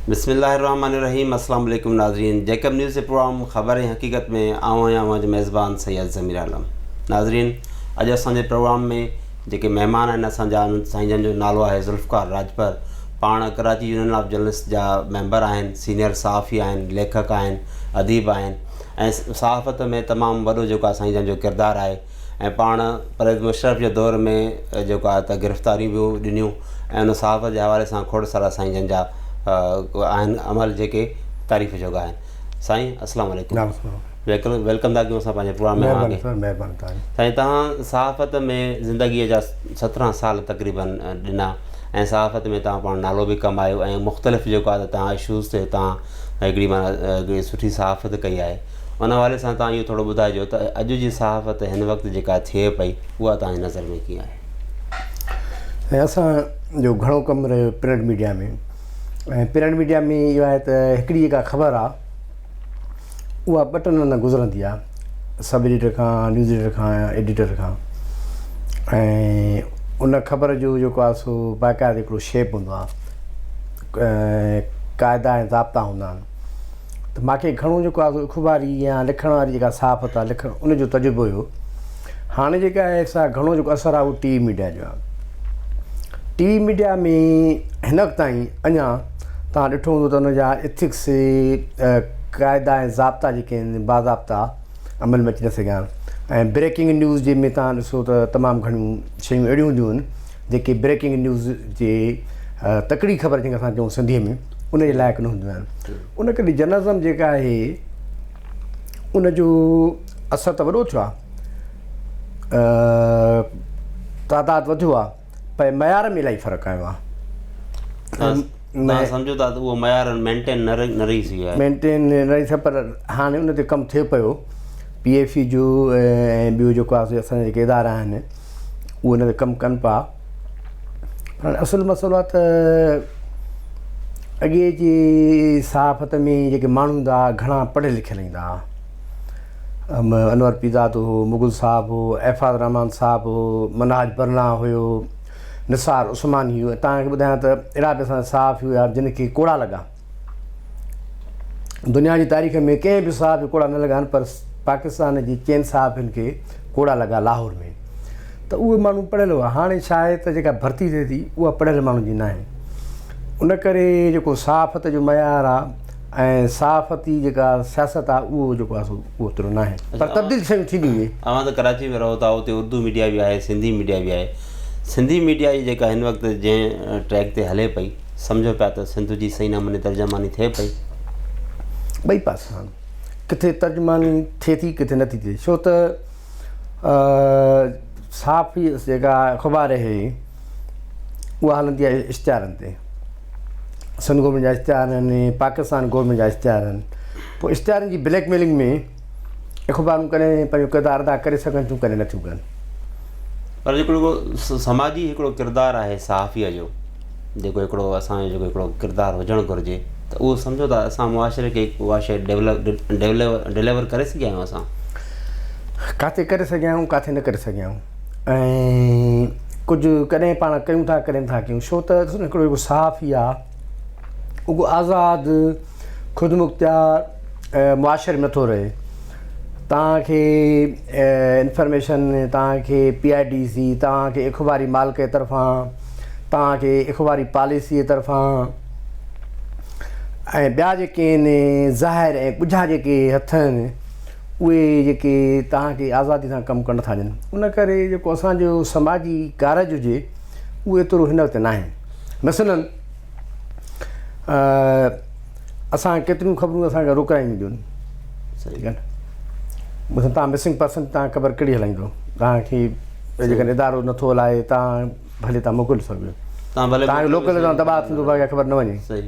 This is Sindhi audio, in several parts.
بسم الله الرحمن الرحيم السلام عليڪم ناظرين جيڪب نيوز جي پروگرام خبر ۽ حقيقت ۾ آئون آهيان اوهان جو ميزبان سيد ضمير عالم ناظرين اڄ اسان جي پروگرام ۾ جيڪي مهمان آهن اسان جا انهن سائين جن جو نالو آهي ذوالفقار راڄپر پاڻ ڪراچي يونين آف جرنلسٽ جا ميمبر آهن سينيئر صحافي آهن ليکڪ آهن اديب آهن ۽ صحافت ۾ تمام وڏو جيڪو آهي سائين جن جو ڪردار آهي ۽ پاڻ پرويز مشرف جي دور ۾ جيڪو آهي ته گرفتاريون به ڏنيون ۽ ان صحافت جي حوالي سان کوڙ سارا سائين جن جا آهن عمل جيڪي تعريف جوڳا آهن سائين السلام عليڪم welcome welcome ٿا ڪيون اسان پنهنجي پروگرام ۾ اوهان کي مهرباني توهان سائين توهان صحافت ۾ زندگي جا 17 سال تقريبن ڏنا ۽ صحافت ۾ توهان پاڻ نالو به ڪمايو ۽ مختلف جيڪو آهي توهان اشوز تي توهان هڪڙي معنيٰ هڪڙي سٺي صحافت ڪئي آهي ان حوالي سان توهان اهو ٿورو ٻڌائجو ته اڄ جي صحافت هن وقت جيڪا ٿئي پئي اها توهان جي نظر ۾ ڪيئن آهي؟ ۽ اسان جو گهڻو ڪم رهيو پرنٽ ميڊيا ۾ ۽ پرنٽ ميڊيا ۾ اهو آهي ته هڪڙي جيڪا خبر آهي اها ٻه ٽن هنڌ گذرندي آهي سب ايڊيٽر کان نيوز ايڊيٽر کان ايڊيٽر کان ۽ ان خبر جو جيڪو آهي سو باقاعده هڪڙو شيپ هوندو آهي قاعدا ۽ ضابطا هوندا آهن ته مان کي گهڻو جيڪو آهي سو اخباري يا لکڻ واري جيڪا صحافت آهي لکڻ ان جو تجربو هيو هاڻي جيڪا آهي سا گهڻو جيڪو اثر آهي اهو ٽي وي ميڊيا جو آهي ٽي وي ميڊيا ۾ هن وقت تائين اڃا توهان ڏٺو هوندو ته ان جا ايٿڪس قاعدا ۽ ضابطا جيڪي آهن باضابطا عمل ۾ اچي نه سگهيا آهن ۽ بريڪنگ نيوز جي ۾ توهان ڏسو ته تمام گهڻيون شيون اهڙيون هونديون آهن جيڪي بريڪنگ نيوز جي تڪڙي خبر جنهن کي اسان چئون سنڌيء ۾ ان جي لائق نه هونديون آهن ان ڪري جرنلزم جيڪا آهي ان جو اثر ته وڏو ٿيو آهي تعداد وڌيو آهي پر معيار ۾ الاهي فرق آيو آهي توهان سمجهو ٿا ته اهو معيار مينٽين نه رهي سگهيو آهي مينٽين نه رهي سگهيو پر هاڻي ان تي ڪم ٿئي پيو پي ايف اي جو ۽ ٻيو جيڪو آهي اسان جا جيڪي ادارا آهن اهي ان تي ڪم ڪن پيا پر اصل مسئلو آهي ته اڳي جي صحافت ۾ جيڪي ماڻهو ايندا هئا گهڻا پڙهيل لکيل ايندا هئا انور پيرزادو هو مغل صاحب هو احفاظ الرحمان صاحب هو منهاج برنا هيو نثار عثماني هيو ۽ توهان کي ٻڌايان ته اهڙا به اسان جا صحافي هيا جن کي ڪوڙا لڳا دنيا جي تاريخ ۾ ڪنهن به صحافي ڪوڙا نه لڳا آهن پر پاڪستان جي چئن صحافين کي ڪوڙا لڳا لاهور ۾ ته اهي ماڻهو پڙهيل هئا هاڻي ڇا آهي ته جيڪا ڀرتي ٿئي ٿي اها پڙهيل ماڻهن جي ناهي ان ڪري جيڪو صحافت جو معيار آهي ۽ صحافتي جيڪا سياست آهي اهو جيڪو آهي سو اهو اوترو ناهي پر تبديل شيون ٿينديون اهي. اوهان ته ڪراچي ۾ رهو ٿا اتي اردو ميڊيا به آهي سنڌي ميڊيا به آهي سنڌي ميڊيا جي جيڪا هن وقت جنهن ٽريڪ تي هلي پئي سمجهو پيا ته سنڌ جي صحيح نموني ترجماني ٿئي پئي. ٻئي پاسي کان ڪٿي ترجماني ٿئي ٿي ڪٿي نٿي ٿئي ڇو ته صحافي جيڪا اخبار آهي اها هلندي آهي اشتهارن تي سنڌ گورنمينٽ جا اشتهار آهن پاڪستان گورنمينٽ جا اشتهار آهن پوء اشتهارن جي بليڪ ميلنگ ۾ اخبارون ڪڏهن پنهنجو ڪردار ادا ڪري سگهن ٿيون ڪڏهن نٿيون ڪن. پر جيڪو سماجي هڪڙو ڪردار آهي صحافيء جو جيڪو هڪڙو اسان جو جيڪو هڪڙو ڪردار هجڻ گهرجي ته اهو سمجهو ته اسان معاشري کي اها شيء ڊيولپ ڊليور ڪري سگهيا آهيون اسان؟ ڪاٿي ڪري سگهيا آهيون ڪاٿي نه ڪري سگهيا آهيون ۽ ڪجهه ڪڏهن پاڻ ڪيون ٿا ڪڏهن نٿا ڪيون ڇو ته ڏسو نه هڪڙو جيڪو صحافي آهي اهو آزاد خودمختيار معاشري ۾ نٿو رهي توهان کي انفارميشن توهان کي پي I D C توهان کي اخباري مالڪ جي طرفان توهان کي اخباري پاليسي جي طرفان ۽ ٻيا جيڪي آهن ظاهر ۽ ڳجها جيڪي هٿ آهن اهي جيڪي توهان کي آزادي سان ڪم ڪرڻ نٿا ڏين ان ڪري جيڪو اسان جو سماجي ڪارج هجي اهو ايترو هن وقت ناهي مثلاً اسان ڪيتريون خبرون اسان کي روڪرايون وينديون آهن ٺيڪ آهي نه مثلاً توهان مسنگ پرسن توهان خبر ڪهڙي هلائيندو توهان کي جيڪڏهن ادارو نٿو هلائي توهان ڀلي توهان موڪلي سگهو توهان ڀلي توهان کي لوڪل تان دٻاء ٿيندو باقي خبر نه وڃي صحيح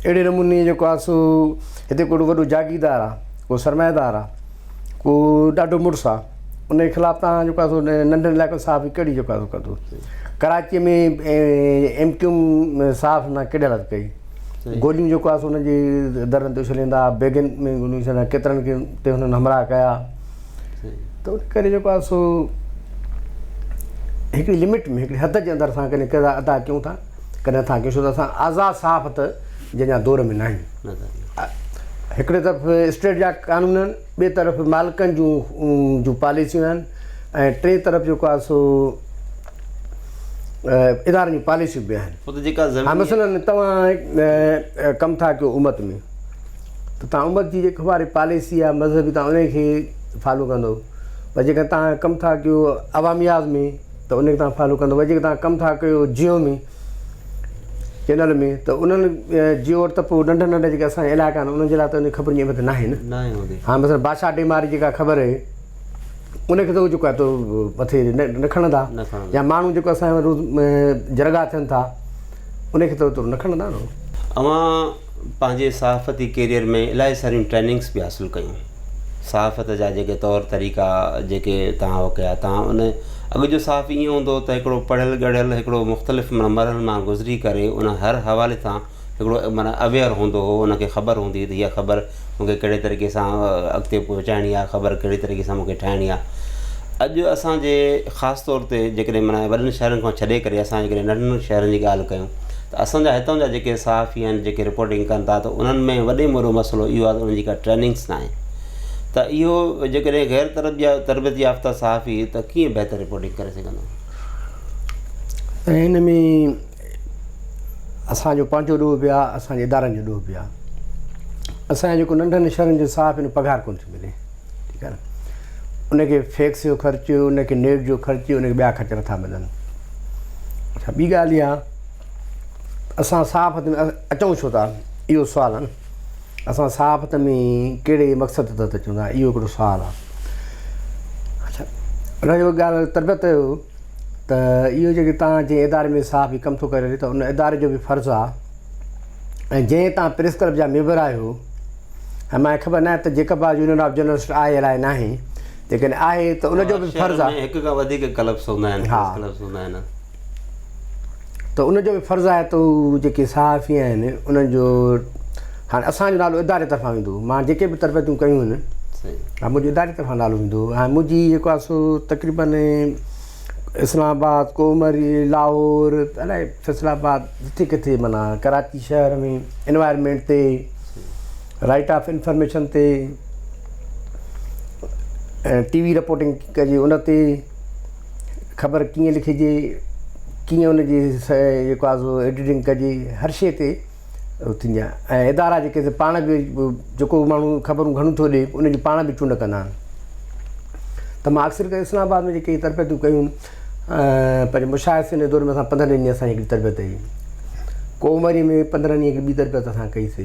اهڙي نموني جيڪو آهي سو هتي ڪو وڏو جاگيردار آهي ڪو سرمائيدار آهي ڪو ڏاڍو مڙس آهي ان جي خلاف توهان جيڪو آهي سو ننڍن علائقن صحافي ڪهڙي جيڪو آهي سو ڪندو ڪراچيء ۾ ايم ڪيو ايم صحافين سان ڪهڙي حالت ڪئي گوليون جيڪو آهي سو انهن جي درن تي اڇليندا بيگن ۾ گوليون اڇليندا ڪيترن کي تي هنن حملا ڪيا ته ان ڪري جيڪو آهي سو هڪڙي لمٽ ۾ هڪڙي حد جي اندر اسان ڪڏهن ڪردار ادا ڪيون ٿا ڪڏهن نٿا ڪيون ڇو ته اسان آزاد صحافت جنهن جا دور ۾ ناهن. هڪڙي طرف اسٽيٽ جا قانون آهن، ٻئي طرف مالڪن جون جون پاليسيون آهن ۽ ٽئين طرف جيڪو آهي سو ادارن جون پاليسيون به آهن. ها مثلاً توهان ڪم ٿا ڪيو امت ۾ ته توهان امت جي جيڪا واري پاليسي آهي مذهبي توهان ان کي فالو ڪندو پر جيڪڏهن توهان ڪم ٿا ڪيو عوامي آواز ۾ ته ان کي توهان فالو ڪندو وري جيڪڏهن توهان ڪم ٿا ڪيو جيو ۾ چينل ۾ ته انهن جيو وٽ ته پوء ننڍا ننڍا جيڪي اسان جا علائقا آهن انهن جي لاء ته ان خبرن جي اهميت ناهي نه ناهي هوندي. ها مثلا بادشاهه ڊيم واري جيڪا خبر آهي ان کي ته هو جيڪو آهي تو مٿي نه کڻندا نه کڻندا. يا ماڻهو جيڪو اسان جا روز جرڳا ٿين ٿا ان کي ته ايترو نه کڻندا نه. اوهان پنهنجي صحافتي ڪيريئر ۾ الاهي ساريون ٽريننگس به حاصل ڪيون. صحافت جا جيڪي طور طريقا جيڪي توهان اهو ڪيا توهان ان اڳ جو صحافي ائين هوندو هو ته هڪڙو پڙهيل ڳڙهيل هڪڙو مختلف معنيٰ مرحلن مان گذري ڪري ان هر حوالي سان هڪڙو معنيٰ اويئر هوندو هو ان کي خبر هوندي هئي ته هيء خبر مون کي ڪهڙي طريقي سان اڳتي پهچائڻي آهي خبر ڪهڙي طريقي سان مون کي ٺاهڻي آهي اڄ اسان جي خاص طور تي جيڪڏهن معنيٰ وڏن شهرن کان ڇڏي ڪري اسان جيڪڏهن ننڍن شهرن جي ڳالهه ڪيون ته اسان جا هتان جا جيڪي صحافي آهن جيڪي رپورٽنگ ڪن ٿا ته انهن ۾ وڏي ۾ وڏو مسئلو اهو آهي ته انهن جي ڪا ٽريننگس ناهي ته اهو جيڪڏهن غير تربيت يافته صحافي ته ڪيئن بهتر رپورٽنگ ڪري سگهندو؟ ۽ هن ۾ اسان جو پنهنجو ڏوهه به آهي اسان جي ادارن جو ڏوهه به آهي اسان جي جيڪو ننڍن شهرن جي صحافين کي پگهار ڪونه ٿي ملي ٺيڪ آهي نه ان کي فيڪس جو خرچ ان کي نيٽ جو خرچ ان کي ٻيا خرچ نٿا ملن اڇا ٻي ڳالهه اها اسان صحافت ۾ اچون ڇو ٿا اهو سوال آهي نه اسان صحافت ۾ ڪهڙي مقصد تحت اچون ٿا اهو هڪڙو سوال آهي اڇا رهيو ڳالهه تربيت جو ته اهو جيڪي تان جنهن اداري ۾ صحافي ڪم ٿو ڪري ته ان اداري جو به فرض آهي ۽ جنهن تان پريس ڪلب جا ميمبر آهيو ۽ مانکي خبر ناهي ته جيڪب آباد يونين آف جرنلسٽ آهي الائي ناهي جيڪڏهن آهي ته ان جو به فرض آهي هڪ کان وڌيڪ ڪلبس هوندا آهن پريس ڪلبس هوندا آهن ته ان جو به فرض آهي ته هو جيڪي صحافي آهن انهن جو هاڻي اسان جو نالو اداري طرفان ويندو مان جيڪي به تربيتون ڪيون آهن ها منهنجو اداري طرفان نالو ويندو هاڻي منهنجي جيڪو آهي سو تقريبن اسلام آباد ڪومري لاهور الائي فيصل آباد جٿي ڪٿي معنيٰ ڪراچي شهر ۾ انوائرمينٽ تي رائٽ آف انفارميشن تي ۽ ٽي وي رپورٽنگ ڪجي ان تي خبر ڪيئن لکجي ڪيئن ان جي جيڪو آهي سو ايڊيٽنگ ڪجي هر شيء تي ٿيندي آهي ۽ ادارا جيڪي سي پاڻ به جيڪو ماڻهو خبرون گهڻيون ٿو ڏي ان جي پاڻ به چونڊ ڪندا آهن ته مان اڪثر ڪري اسلام آباد ۾ جيڪي تربيتون ڪيون پنهنجي مشاهد سنڌ جي دور ۾ اسان پندرهن ڏينهن جي اسان جي هڪڙي تربيت هئي ڪومري ۾ پندرهن ڏينهن هڪڙي ٻي تربيت اسان ڪئي سي.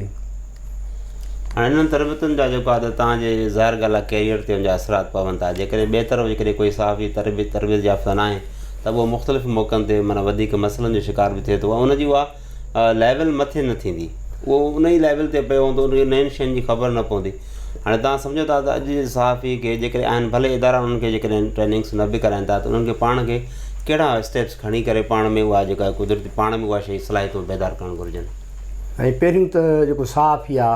هاڻي انهن تربيتن جا جيڪو آهي ته توهان جي ظاهر ڳالهه آهي ڪيريئر تي ان جا اثرات پون ٿا جيڪڏهن ٻئي طرف جيڪڏهن ڪوئي صحافي تربيت تربيت يافته ناهي ته اهو مختلف موقعن تي معنيٰ وڌيڪ مسئلن جو شڪار به ٿئي ٿو ۽ ان جي اها ليول مٿي نه ٿيندي اهو ان ئي ليول تي پيو هوندو ان کي نين شين جي خبر نه پوندي هاڻي توهان سمجهو ٿا ته اڄ جي صحافي کي جيڪڏهن آهن ڀلي ادارا انهن کي جيڪڏهن ٽريننگس نه به ڪرائين ٿا ته انهن کي پاڻ کي ڪهڙا اسٽيپس کڻي ڪري پاڻ ۾ اها جيڪا قدرتي پاڻ ۾ اها شي صلاحيتون بيدار ڪرڻ گهرجن. ۽ پهريون ته جيڪو صحافي آ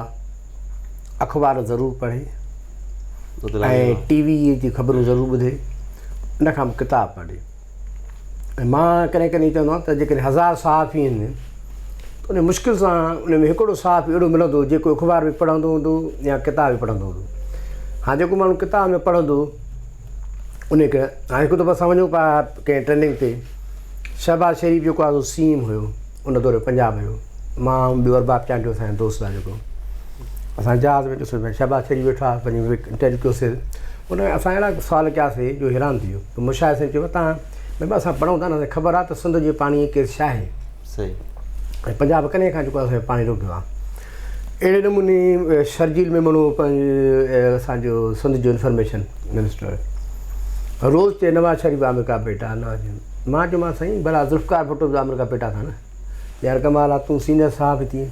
اخبار ضرور پڙهي ۽ ٽي وي جي خبرون ضرور ٻڌي ان کان پوء ڪتاب پڙهي ۽ مان ڪڏهن ڪڏهن چوندو آهيان ته جيڪڏهن هزار صحافي آهن ته ان مشڪل سان ان ۾ هڪڙو صحافي اهڙو ملندو جيڪو اخبار به پڙهندو هوندو يا ڪتاب به پڙهندو هوندو هاڻي جيڪو ماڻهو ڪتاب نه پڙهندو ان کي هاڻي هڪ دفعو اسان وڃون پيا ڪنهن ٽريننگ تي شهباز شريف جيڪو آهي سو سي ايم هيو ان دور ۾ پنجاب جو مان ٻيو ارباب چانڊيو اسان جو دوست آهي جيڪو اسان جهاز ۾ ڏسو پيا شهباز شريف ويٺو آهي پنهنجو انٽرويو ڪيوسي ان ۾ اسان اهڙا سوال ڪياسي جو حيران ٿي ويو ته مشاهد سائين چيو تان بابا اسان پڙهون ٿا نه خبر آهي ته سنڌ جي پاڻي ڪيس ڇا آهي صحيح ۽ پنجاب ڪڏهن کان جيڪو اسان پاڻي روڪيو آهي اهڙي نموني شرجيل ميمڻ پنهنجي اسانجو سنڌ جو انفارميشن منسٽر روز چئي نواز شريف آمريڪا پيٽا نواز مان چيومانس سائين ڀلا ذوالفقار ڀٽو به آمريڪا پيٽا ٿا نه يار ڪمال آ تون سينئر صحافي ٿي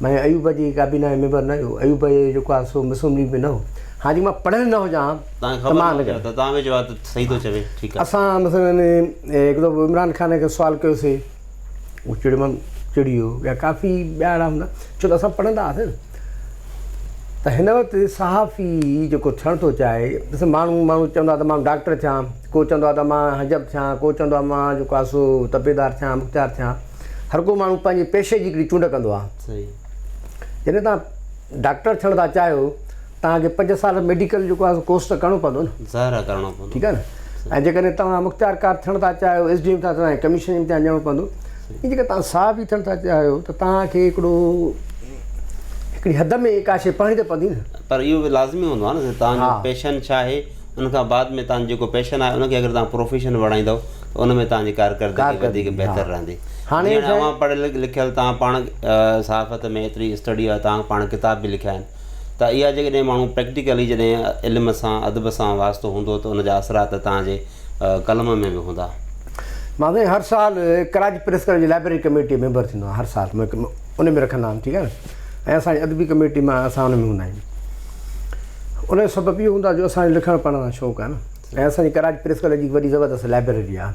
مان ايوب جي ڪابينا ۾ ميمبر نه هيو ايوب جيڪو آ سو مسلم ليگ ۾ نه هو ها جي مان پڙهيل نه هجان ته مان نه ته تان به چيو ته صحيح ٿو چوي ٺيڪ آ اسان مثلا هڪ دفعو عمران خان کي سوال ڪيوسي هو چڙ مان چڙي ويو يا ڪافي ٻيا اهڙا هوندا ڇو ته اسان پڙهندا هئاسين نه ته هن وقت صحافي جيڪو ٿيڻ ٿو چاهي ڏس ماڻهو ماڻهو چوندو آهي ته مان ڊاڪٽر ٿيان ڪو چوندو آهي ته مان حجب ٿيان ڪو چوندو آهي مان جيڪو آهي سو تپيدار ٿيان مختيار ٿيان هر ڪو ماڻهو پنهنجي پيشي جي هڪڙي چونڊ ڪندو آهي. جڏهن توهان ڊاڪٽر ٿيڻ ٿا چاهيو توهان کي پنج سال ميڊيڪل جيڪو آهي ڪورس ته ڪرڻو پوندو نه. ظاهر آهي ڪرڻو پوندو. ٺيڪ آهي نه ۽ جيڪڏهن توهان مختيار ڪار ٿيڻ ٿا چاهيو ايس ڊي ايم ٿا توهان کي ڪميشن امتحان ڏيڻو پوندو. ائين جيڪڏهن توهان صحافي ٿيڻ ٿا چاهيو ته توهان کي هڪڙو هڪڙي حد ۾ ڪا شيء پڙهڻي ته پوندي نه. پر اهو به لازمي هوندو آهي نه ته توهان جو پيشن ڇا آهي ان کان بعد ۾ توهان جو جيڪو پيشن آهي ان کي اگر توهان پروفيشن بڻائيندؤ ته ان ۾ توهان جي ڪارڪردگي وڌيڪ بهتر رهندي. جيئن اوهان پڙهيل لکيل توهان پاڻ صحافت ۾ ايتري اسٽڊي آهي توهان پاڻ ڪتاب به لکيا آهن. ته اها جيڪڏهن ماڻهو پريڪٽيڪلي جڏهن علم سان ادب سان واسطو هوندو ته ان جا اثرات توهان جي قلم ۾ به هوندا. مان سائين هر سال ڪراچي پريس ڪلب جي لائبريري ڪميٽي جو ميمبر ٿيندو آهيان هر سال ان ۾ رکندا آهن ٺيڪ آهي نه ۽ اسان جي ادبي ڪميٽي مان اسان ان ۾ هوندا آهيون ان جو سبب اهو هوندو آهي جو اسان جو لکڻ پڙهڻ سان شوق آهي نه ۽ اسان جي ڪراچي پريس ڪلب جي وڏي زبردست لائبريري آهي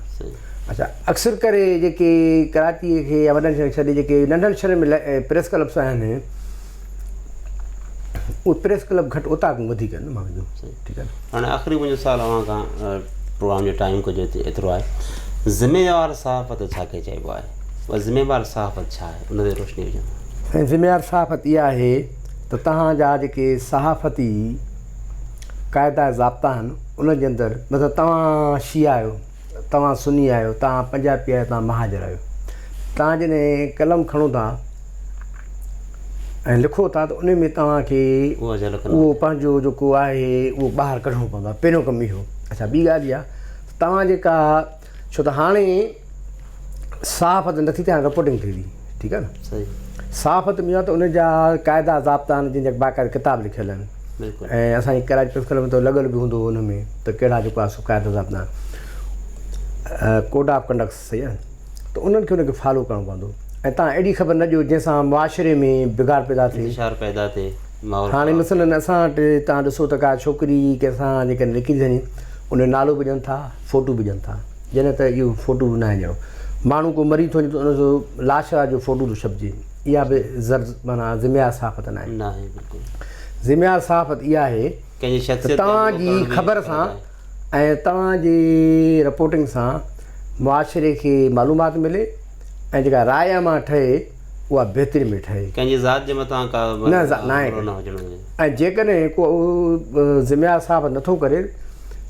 اڇا اڪثر ڪري جيڪي ڪراچي کي يا وڏن شهرن کي ڇڏي جيڪي ننڍن شهرن ۾ پريس ڪلبس آهن اهي پريس ڪلب گهٽ اوطاقون وڌيڪ آهن ماڻهن جون ٺيڪ آهي هاڻي آخري منهنجو سوال اوهان کان پروگرام جو ٽائيم ڪجهه ايترو آهي ذميوار صحافت ڇا کي چئبو آهي اها ذميوار صحافت ڇا آهي ان تي روشني وجهندا. سائين ذميوار صحافت اها آهي ته توهان جا جيڪي صحافتي قاعدا ضابطا آهن انهن جي اندر مثلا توهان شيعا آهيو توهان سني آهيو توهان پنجابي آهيو توهان مهاجر آهيو توهان جڏهن قلم کڻو ٿا ۽ لکو ٿا ته ان ۾ توهان کي اهو پنهنجو جيڪو آهي اهو ٻاهر ڪڍڻو پوندو آهي پهريون ڪم اهو اڇا ٻي ڳالهه اها ته توهان جيڪا ڇو ته هاڻي صحافت نٿي ٿئي هاڻي رپورٽنگ ٿئي ٿي ٺيڪ آهي نه صحافت ۾ اهو آهي ته ان جا قاعدا ضابطا آهن جن جا باقاعده ڪتاب لکيل آهن ۽ اسان جي ڪراچي پريس ڪلب ۾ ته لڳل به هوندو هو ان ۾ ته ڪهڙا جيڪو آهي سو قاعدا ضابطا ڪوڊ آف ڪنڊڪٽس صحيح آهي ته انهن کي ان کي فالو ڪرڻو پوندو ۽ تان اهڙي خبر نه ڏيو جنهن سان معاشري ۾ بگاڙ پيدا ٿئي انتشار پيدا ٿئي ماحول هاڻي مثلاً اسان وٽ تان ڏسو ته ڪا ڇوڪري ڪنهن سان جيڪڏهن نڪري ٿي وڃي ان جو نالو به ڏين ٿا فوٽو به ڏين ٿا جڏهن ته اهو فوٽو به ناهي ڏيڻو ماڻهو ڪو مري ٿو وڃي ته ان جو لاش جو فوٽو ٿو ڇپجي اها به زر معنيٰ ذميوار صحافت ناهي ناهي بلڪل ذميوار صحافت اها آهي ته توهان جي خبر سان ۽ توهان جي رپورٽنگ سان معاشري کي معلومات ملي ۽ جيڪا راء عامه ٺهي اها بهتري ۾ ٺهي. ڪنهن جي ذات جي مٿان ڪا به حملو نه هجڻ گهرجي. ۽ جيڪڏهن ڪو ذميوار صاحب نٿو ڪري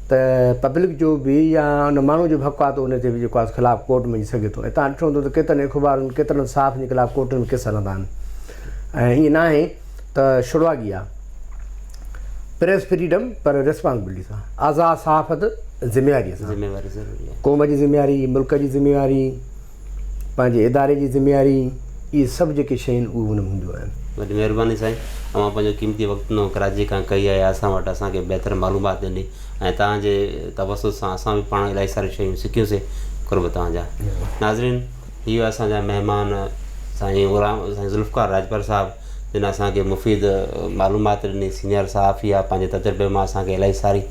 ته پبلڪ جو به يا ان ماڻهو جو به حق آهي ته ان تي به جيڪو آهي خلاف ڪورٽ ۾ وڃي سگهي ٿو ۽ توهان ڏٺو هوندو ته ڪيترن اخبارن ڪيترن صحافين جي خلاف ڪورٽن ۾ ڪيس هلندا آهن ۽ ائين ناهي ته شڙواڳي آهي پريس فريڊم پر ريسپانسبلٽي سان، آزاد صحافت ذميواري سان، ذميواري ضروري آهي. قوم جي ذميواري، ملڪ جي ذميواري، پنهنجي اداري جي ذميواري، اهي سڀ جيڪي شيون آهن اهي ان ۾ هونديون آهن. وڏي مهرباني سائين اوهان پنهنجو قيمتي وقت ڏنو ڪراچي کان ڪهي آيا اسان وٽ اسان کي بهتر معلومات ڏني ۽ توهان جي توسط سان اسان به پاڻ الاهي ساريون شيون سکيون سي قرب توهان جا ناظرين هي هئا اسان جا مهمان سائين غلام سائين ذوالفقار راڄپر صاحب جن اسان کي مفيد معلومات ڏني سينئر صحافي آ پنهنجي تجربي مان اسان کي الاهي ساري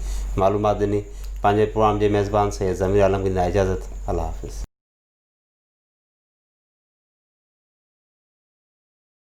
معلومات ڏني پنهنجي پروگرام جي ميزبان سيد ضمير عالم کي ڏيندا اجازت الله حافظ.